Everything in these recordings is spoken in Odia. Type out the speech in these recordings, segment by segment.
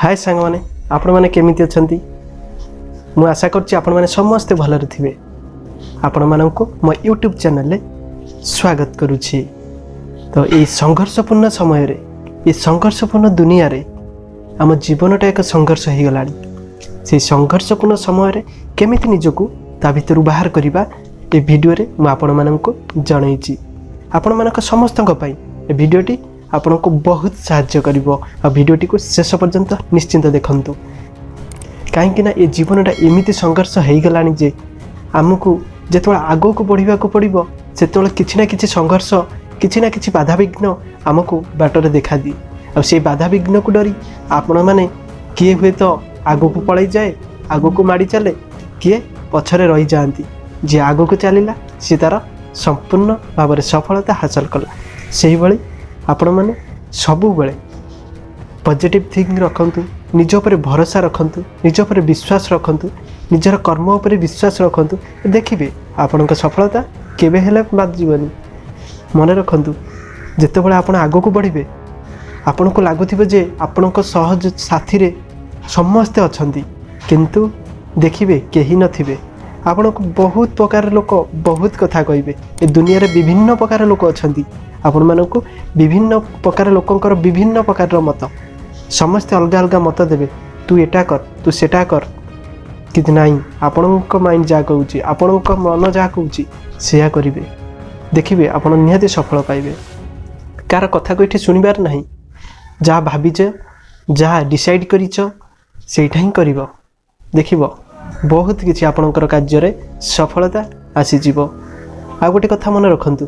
ହାଏ ସାଙ୍ଗମାନେ, ଆପଣମାନେ କେମିତି ଅଛନ୍ତି? ମୁଁ ଆଶା କରୁଛି ଆପଣମାନେ ସମସ୍ତେ ଭଲରେ ଥିବେ। ଆପଣମାନଙ୍କୁ ମୋ ୟୁଟ୍ୟୁବ୍ ଚ୍ୟାନେଲରେ ସ୍ୱାଗତ କରୁଛି। ତ ଏଇ ସଂଘର୍ଷପୂର୍ଣ୍ଣ ସମୟରେ, ଏ ସଂଘର୍ଷପୂର୍ଣ୍ଣ ଦୁନିଆରେ ଆମ ଜୀବନଟା ଏକ ସଂଘର୍ଷ ହେଇଗଲାଣି। ସେଇ ସଂଘର୍ଷପୂର୍ଣ୍ଣ ସମୟରେ କେମିତି ନିଜକୁ ତା ଭିତରୁ ବାହାର କରିବା, ଏ ଭିଡ଼ିଓରେ ମୁଁ ଆପଣମାନଙ୍କୁ ଜଣେଇଛି। ଆପଣମାନଙ୍କ ସମସ୍ତଙ୍କ ପାଇଁ ଏ ଭିଡ଼ିଓଟି ଆପଣଙ୍କୁ ବହୁତ ସାହାଯ୍ୟ କରିବ। ଆଉ ଭିଡ଼ିଓଟିକୁ ଶେଷ ପର୍ଯ୍ୟନ୍ତ ନିଶ୍ଚିନ୍ତ ଦେଖନ୍ତୁ, କାହିଁକିନା ଏ ଜୀବନଟା ଏମିତି ସଂଘର୍ଷ ହେଇଗଲାଣି ଯେ ଆମକୁ ଯେତେବେଳେ ଆଗକୁ ବଢ଼ିବାକୁ ପଡ଼ିବ, ସେତେବେଳେ କିଛି ନା କିଛି ସଂଘର୍ଷ, କିଛି ନା କିଛି ବାଧାବିଘ୍ନ ଆମକୁ ବାଟରେ ଦେଖାଦିଏ। ଆଉ ସେଇ ବାଧାବିଘ୍ନକୁ ଡରି ଆପଣମାନେ କିଏ ହୁଏତ ଆଗକୁ ପଳେଇଯାଏ, ଆଗକୁ ମାଡ଼ି ଚାଲେ, କିଏ ପଛରେ ରହିଯାଆନ୍ତି। ଯିଏ ଆଗକୁ ଚାଲିଲା, ସିଏ ତା'ର ସମ୍ପୂର୍ଣ୍ଣ ଭାବରେ ସଫଳତା ହାସଲ କଲା। ସେହିଭଳି ଆପଣମାନେ ସବୁବେଳେ ପଜିଟିଭ୍ ଥିଙ୍କିଂ ରଖନ୍ତୁ, ନିଜ ଉପରେ ଭରସା ରଖନ୍ତୁ, ନିଜ ଉପରେ ବିଶ୍ୱାସ ରଖନ୍ତୁ, ନିଜର କର୍ମ ଉପରେ ବିଶ୍ୱାସ ରଖନ୍ତୁ। ଦେଖିବେ, ଆପଣଙ୍କ ସଫଳତା କେବେ ହେଲେ ବାଦ ଯିବନି। ମନେ ରଖନ୍ତୁ, ଯେତେବେଳେ ଆପଣ ଆଗକୁ ବଢ଼ିବେ, ଆପଣଙ୍କୁ ଲାଗୁଥିବ ଯେ ଆପଣଙ୍କ ସହଜ ସାଥିରେ ସମସ୍ତେ ଅଛନ୍ତି, କିନ୍ତୁ ଦେଖିବେ କେହି ନଥିବେ। ଆପଣଙ୍କୁ ବହୁତ ପ୍ରକାର ଲୋକ ବହୁତ କଥା କହିବେ। ଏ ଦୁନିଆରେ ବିଭିନ୍ନ ପ୍ରକାର ଲୋକ ଅଛନ୍ତି। ଆପଣମାନଙ୍କୁ ବିଭିନ୍ନ ପ୍ରକାର ଲୋକଙ୍କର ବିଭିନ୍ନ ପ୍ରକାରର ମତ, ସମସ୍ତେ ଅଲଗା ଅଲଗା ମତ ଦେବେ, ତୁ ଏଟା କର, ତୁ ସେଟା କର। କିନ୍ତୁ ନାହିଁ, ଆପଣଙ୍କ ମାଇଣ୍ଡ ଯାହା କହୁଛି, ଆପଣଙ୍କ ମନ ଯାହା କହୁଛି, ସେୟା କରିବେ। ଦେଖିବେ, ଆପଣ ନିହାତି ସଫଳ ପାଇବେ। କାହାର କଥାକୁ ଏଠି ଶୁଣିବାର ନାହିଁ। ଯାହା ଭାବିଛ, ଯାହା ଡିସାଇଡ଼୍ କରିଛ, ସେଇଟା ହିଁ କରିବ। ଦେଖିବ, ବହୁତ କିଛି ଆପଣଙ୍କର କାର୍ଯ୍ୟରେ ସଫଳତା ଆସିଯିବ। ଆଉ ଗୋଟେ କଥା ମନେ ରଖନ୍ତୁ,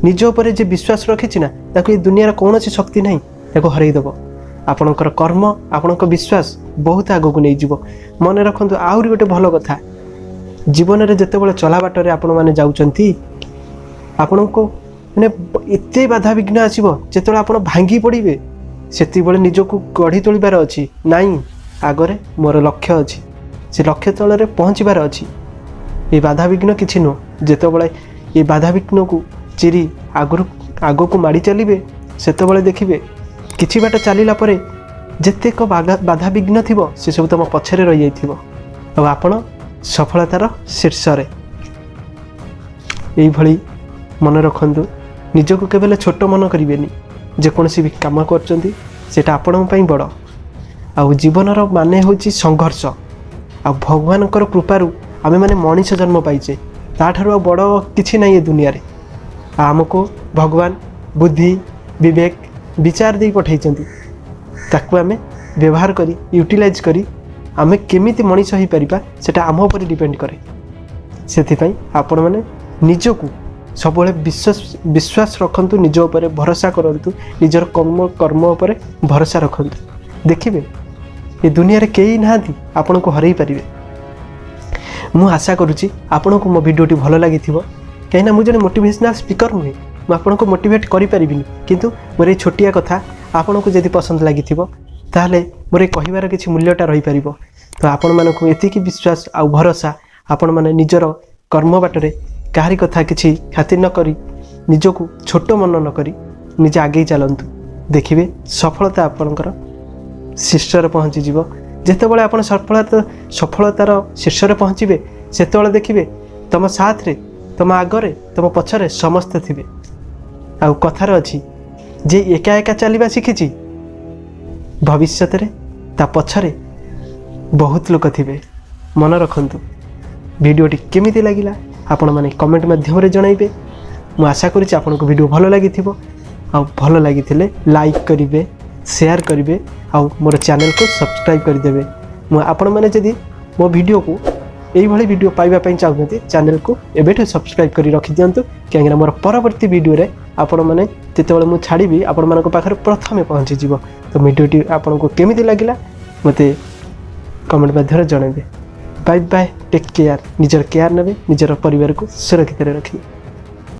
ନିଜ ଉପରେ ଯେ ବିଶ୍ୱାସ ରଖିଛି ନା, ତାକୁ ଏ ଦୁନିଆର କୌଣସି ଶକ୍ତି ନାହିଁ ତାକୁ ହରାଇ ଦେବ। ଆପଣଙ୍କର କର୍ମ, ଆପଣଙ୍କ ବିଶ୍ୱାସ ବହୁତ ଆଗକୁ ନେଇଯିବ। ମନେ ରଖନ୍ତୁ, ଆହୁରି ଗୋଟେ ଭଲ କଥା, ଜୀବନରେ ଯେତେବେଳେ ଚଲା ବାଟରେ ଆପଣମାନେ ଯାଉଛନ୍ତି, ଆପଣଙ୍କୁ ମାନେ ଏତେ ବାଧାବିଘ୍ନ ଆସିବ, ଯେତେବେଳେ ଆପଣ ଭାଙ୍ଗି ପଡ଼ିବେ, ସେତିକିବେଳେ ନିଜକୁ ଗଢ଼ି ତୋଳିବାର ଅଛି। ନାଇଁ, ଆଗରେ ମୋର ଲକ୍ଷ୍ୟ ଅଛି, ସେ ଲକ୍ଷ୍ୟ ସ୍ଥଳରେ ପହଞ୍ଚିବାର ଅଛି, ଏ ବାଧାବିଘ୍ନ କିଛି ନୁହଁ। ଯେତେବେଳେ ଏ ବାଧାବିଘ୍ନକୁ ଚିରି ଆଗକୁ ମାଡ଼ି ଚାଲିବେ, ସେତେବେଳେ ଦେଖିବେ କିଛି ବାଟ ଚାଲିଲା ପରେ ଯେତେକ ବାଧାବିଘ୍ନ ଥିବ, ସେସବୁ ତୁମ ପଛରେ ରହିଯାଇଥିବ ଆଉ ଆପଣ ସଫଳତାର ଶୀର୍ଷରେ। ଏଇଭଳି ମନେ ରଖନ୍ତୁ, ନିଜକୁ କେବେ ହେଲେ ଛୋଟ ମନ କରିବେନି। ଯେକୌଣସି ବି କାମ କରୁଛନ୍ତି, ସେଇଟା ଆପଣଙ୍କ ପାଇଁ ବଡ଼। ଆଉ ଜୀବନର ମାନେ ହେଉଛି ସଂଘର୍ଷ। ଆଉ ଭଗବାନଙ୍କର କୃପାରୁ ଆମେମାନେ ମଣିଷ ଜନ୍ମ ପାଇଛେ, ତାଠାରୁ ଆଉ ବଡ଼ କିଛି ନାହିଁ ଏ ଦୁନିଆରେ। ଆଉ ଆମକୁ ଭଗବାନ ବୁଦ୍ଧି, ବିବେକ, ବିଚାର ଦେଇ ପଠାଇଛନ୍ତି। ତାକୁ ଆମେ ବ୍ୟବହାର କରି, ୟୁଟିଲାଇଜ୍ କରି ଆମେ କେମିତି ମଣିଷ ହେଇପାରିବା, ସେଇଟା ଆମ ଉପରେ ଡିପେଣ୍ଡ କରେ। ସେଥିପାଇଁ ଆପଣମାନେ ନିଜକୁ ସବୁବେଳେ ବିଶ୍ୱାସ ରଖନ୍ତୁ, ନିଜ ଉପରେ ଭରସା କରନ୍ତୁ, ନିଜର କର୍ମ ଉପରେ ଭରସା ରଖନ୍ତୁ। ଦେଖିବେ, ଏ ଦୁନିଆରେ କେହି ନାହାନ୍ତି ଆପଣଙ୍କୁ ହରାଇ ପାରିବେ। ମୁଁ ଆଶା କରୁଛି ଆପଣଙ୍କୁ ମୋ ଭିଡ଼ିଓଟି ଭଲ ଲାଗିଥିବ, କାହିଁକିନା ମୁଁ ଜଣେ ମୋଟିଭେସନାଲ୍ ସ୍ପିକର୍ ନୁହେଁ, ମୁଁ ଆପଣଙ୍କୁ ମୋଟିଭେଟ୍ କରିପାରିବିନି। କିନ୍ତୁ ମୋର ଏଇ ଛୋଟିଆ କଥା ଆପଣଙ୍କୁ ଯଦି ପସନ୍ଦ ଲାଗିଥିବ, ତାହେଲେ ମୋର ଏ କହିବାର କିଛି ମୂଲ୍ୟଟା ରହିପାରିବ। ତ ଆପଣମାନଙ୍କୁ ଏତିକି ବିଶ୍ୱାସ ଆଉ ଭରସା, ଆପଣମାନେ ନିଜର କର୍ମ ବାଟରେ କାହାରି କଥା କିଛି ଖାତିର ନ କରି, ନିଜକୁ ଛୋଟ ମନ ନ କରି ନିଜେ ଆଗେଇ ଚାଲନ୍ତୁ। ଦେଖିବେ, ସଫଳତା ଆପଣଙ୍କର ଶୀର୍ଷରେ ପହଞ୍ଚିଯିବ। ଯେତେବେଳେ ଆପଣ ସଫଳତାର ଶୀର୍ଷରେ ପହଞ୍ଚିବେ, ସେତେବେଳେ ଦେଖିବେ ତୁମ ସାଥରେ, ତୁମ ଆଗରେ, ତୁମ ପଛରେ ସମସ୍ତେ ଥିବେ। ଆଉ କଥାରେ ଅଛି, ଯେ ଏକା ଏକା ଚାଲିବା ଶିଖିଛି, ଭବିଷ୍ୟତରେ ତା ପଛରେ ବହୁତ ଲୋକ ଥିବେ। ମନେ ରଖନ୍ତୁ। ଭିଡ଼ିଓଟି କେମିତି ଲାଗିଲା, ଆପଣମାନେ କମେଣ୍ଟ ମାଧ୍ୟମରେ ଜଣାଇବେ। ମୁଁ ଆଶା କରୁଛି ଆପଣଙ୍କୁ ଭିଡ଼ିଓ ଭଲ ଲାଗିଥିବ। ଆଉ ଭଲ ଲାଗିଥିଲେ ଲାଇକ୍ କରିବେ, ସେୟାର କରିବେ ଆଉ ମୋର ଚ୍ୟାନେଲକୁ ସବସ୍କ୍ରାଇବ୍ କରିଦେବେ। ମୁଁ ଆପଣମାନେ ଯଦି ମୋ ଭିଡ଼ିଓକୁ, ଏଇଭଳି ଭିଡ଼ିଓ ପାଇବା ପାଇଁ ଚାହୁଁଛନ୍ତି, ଚ୍ୟାନେଲକୁ ଏବେଠୁ ସବସ୍କ୍ରାଇବ୍ କରି ରଖିଦିଅନ୍ତୁ, କାହିଁକିନା ମୋର ପରବର୍ତ୍ତୀ ଭିଡ଼ିଓରେ ଆପଣମାନେ ଯେତେବେଳେ ମୁଁ ଛାଡ଼ିବି, ଆପଣମାନଙ୍କ ପାଖରେ ପ୍ରଥମେ ପହଞ୍ଚିଯିବ। ତ ଭିଡ଼ିଓଟି ଆପଣଙ୍କୁ କେମିତି ଲାଗିଲା, ମୋତେ କମେଣ୍ଟ ମାଧ୍ୟମରେ ଜଣାଇବେ। Bye bye, take care. ନିଜର କେୟାର ନେବେ, ନିଜର ପରିବାରକୁ ସୁରକ୍ଷିତରେ ରଖିବେ।